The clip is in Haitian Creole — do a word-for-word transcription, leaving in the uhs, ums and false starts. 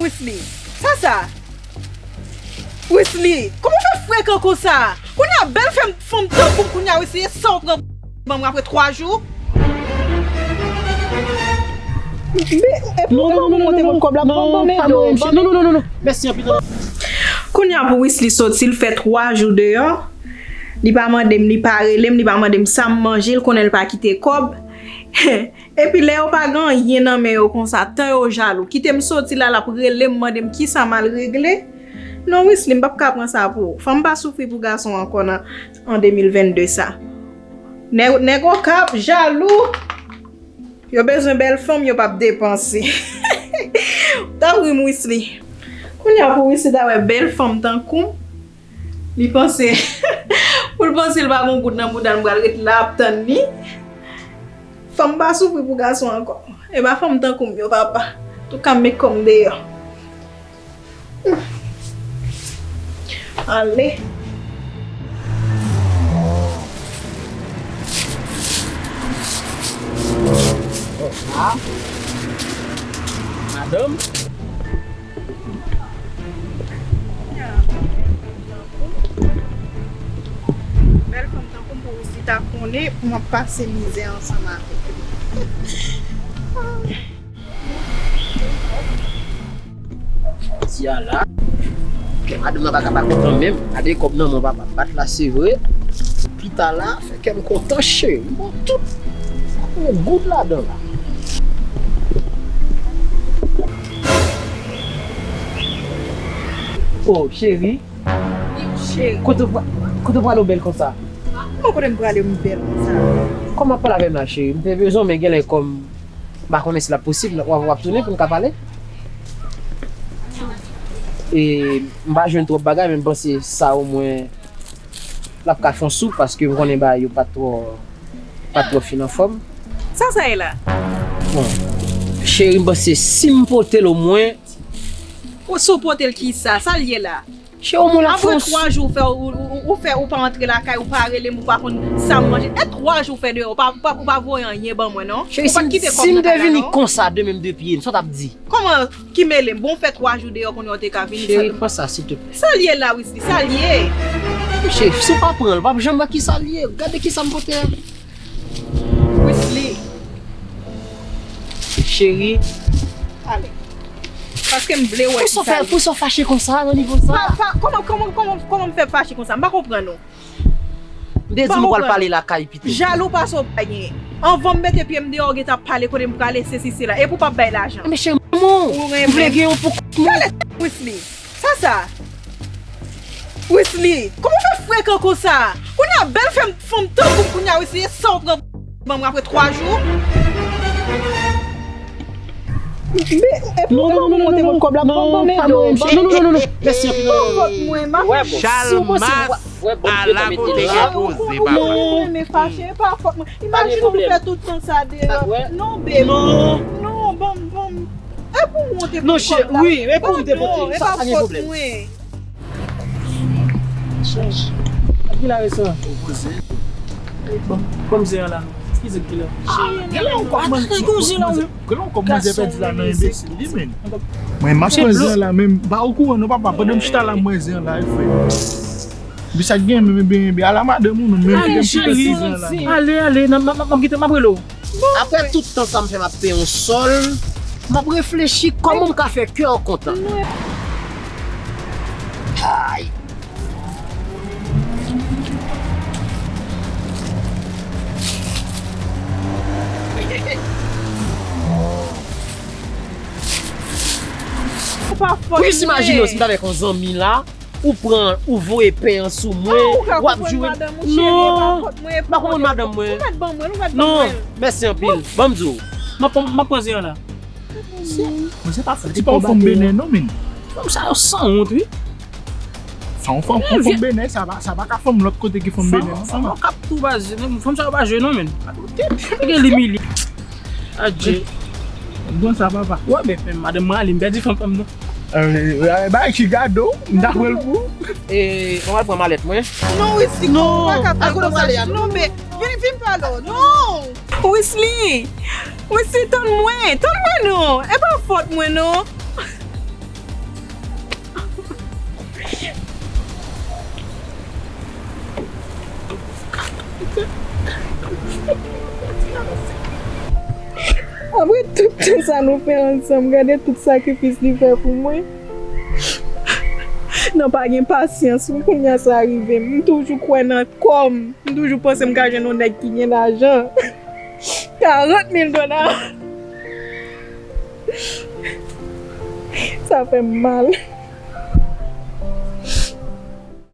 Wisly, sa sa? Wisly, kòman w fè frekan konsa? Kounye a bèl fanm, fanm tankou m kounye a, Wisly, e sa w pran ban mwen apre twa jou? Be, epi ou ka remonte mwen kòb la, ban m, ban m ede w, ban m. Non, non, non, non, non. Mèsi anpil. Kounye a pou Wisly soti, l fè twa jou deyò. Li pa mande m, li pa rele m, li pa mande m sa m manje, l konnen l pa kite kòb. Epi lè yo pa gen anyen nan men yo konsa, tan yo jalou. Kite m soti la, l ap rele m, mande m kisa m al regle. Non, Wisly, m p ap ka pran sa pou ou. Fanm pa soufri pou gason ankò nan, an de mil vennde sa. Nèg, nèg Okap jalou. Yo bezwen bèl fanm, yo p ap depanse. Tanpri, Wisly. Kounye a pou Wisly ta wè bèl fanm tankou m. Li panse, pou l panse l pa gon goud nan bouda l, m pral ret la ap tann li. Fanm pa soufri pou gason ankò. E pa fanm tankou m yo, papa. Antouka, m met kò m deyò. Ale. Ah. Madanm. Bèl fanm tankou m pou Wisly ta konnen pou m ap pase mizè ansanm avèk li. Di a la. Kè madanm nan pa ka pa kontan menm. Gade kòb nan men papa. Bat la se vre. Pita la, fè kè m kontan cheri. Bon, tout. Sa pou goud ladan la. Oh, cheri. Cheri. Kote w pra-, kote w prale w bèl konsa? Kòman kote m prale m bèl konsa? Kòman w ap pale avè m la, cheri? M te bezwen w, men genlè kòm m pa konnen si l ap posib, w ap, w ap tounen pou n ka pale? E m pa jwenn twòp bagay, men m panse sa omwen l ap ka fè yon sou, paske m konnen bagay yo pa t twò, pa t twò fin anfòm. Sa sa ye la? Bon, cheri, m panse si m pote l omwen. Ou si w pote l kisa? Sa l ye la? Cheri, omwen l ap fè yon sou. Apre twa jou ou fè, ou, ou, ou fè, ou pa antre lakay, ou pa rele m, ou pa konn sa m manje. E twa jou ou fè deyò, ou pa, ou pa, ou pa voye anyen ban mwen, non? Cheri, si m, si m te vini konsa demen m de pye, sa w t ap di? Kòman ki mele m? Bon, ou fè twa jou deyò, kounye a w te ka vini. Cheri, pran sa, silteplè. Sa l ye la, Wisly? Sa l ye? Cheri, si w pa pran l, w p ap janm wè ki sa l ye. Gade ki sa m pote a. Wisly. Cheri. Ale. Paske m vle wè ki sa l ye. Pou sa w fache konsa, nan nivo sa? Pa, pa, kòman, kòman, kòman, kòman m fè fache konsa? M pa konprann ou. M te di m pral pale lakay pito. Jalou pase w pa gen. Anvan m mete pye m deyò, w gentan ap pale kote m prale, sesi, sela. Epi w p ap bay lajan. Men cheri, m vle gen yon pou kont mwen. Gade Wisly. Sa sa? Wisly, kòman w fè frekan konsa? Kounye a bèl fanm, fanm tankou m kounye a, Wisly, e sa w pran ban mwen apre twa jou? Be, epi ou ka remonte mwen kòb la, ban m, ban m ede w, ban m. Non, non, non, non, non. Mèsi anpil. Ban m vòt mwen, m ap. Chalmas ala kote gen poze, papa. Ou renmen fache, e pa fòt mwen. Imajine ou fè tout tan sa deyò. Non, babe. Non. Non, ban m, ban m. E pou ou te pran kòb la. Wi, e pou ou te pote. E pa fòt mwen. Chèch. Ak ki la restoran? Opoze. Bon, kòm se an la. Eskize m ki la. Gen lè yon kòb manzè, gen lè yon kòb manzè pèdi la nan enbesil li menm. Mwen, m ap pran zen an la menm. M pa okouran non, papa. Pandan m chita la, m wè zen an la, wi, frè. Epi sa k gen menm, ebyen, ebyen, ala madanm ou menm, menm ki te m kite ti zen an la. Ale, ale, m ap, m ap, m ap kite, m ap rele w. Apre tout tan sa m fè m ap peye yon sòl, m ap reflechi kòman m ka fè kè w kontan. Ay. Ou jis imajine w si m t avèk yon zanmi la, ou pran, ou voye pen an sou mwen, w ap joure. Non, m pa konprann madanm mwen. Non, mèsi anpil. Ban m di w. M ap, m ap pran zen an la. Mwen se pa fòt, se pa yon fanm Benè non, men. Fanm sa yo sanwont, wi. Sa yon fanm, yon fanm Benè, sa pa, sa pa ka fanm lòt kote ki fanm Benè non. Fanm yo k ap tou ba je, fanm sa yo pa je non, men. Gade li imilye. Adje. Bon sa, papa. Wè, men, men madanm mwen ale, m pèdi fanm, fanm nan. Bay ki gado, m ta pran l pou. E, mwen al pran malèt mwen. Non, Wisly, non, pa ka fè konsa. Non, men, vin, vin pale w. Non. Wisly. Wisly, tann mwen. Tann mwen, non. E pa fòt mwen, non. Apre tout tan sa nou fè ansanm, gade tout sakrifis li fè pou mwen. Non, pa gen pasyans, wi, kounye a sa rive m. M toujou kwè nan kò m. M toujou panse m ka jwenn yon nèg ki gen lajan. Karant mil dola. Sa fè m mal.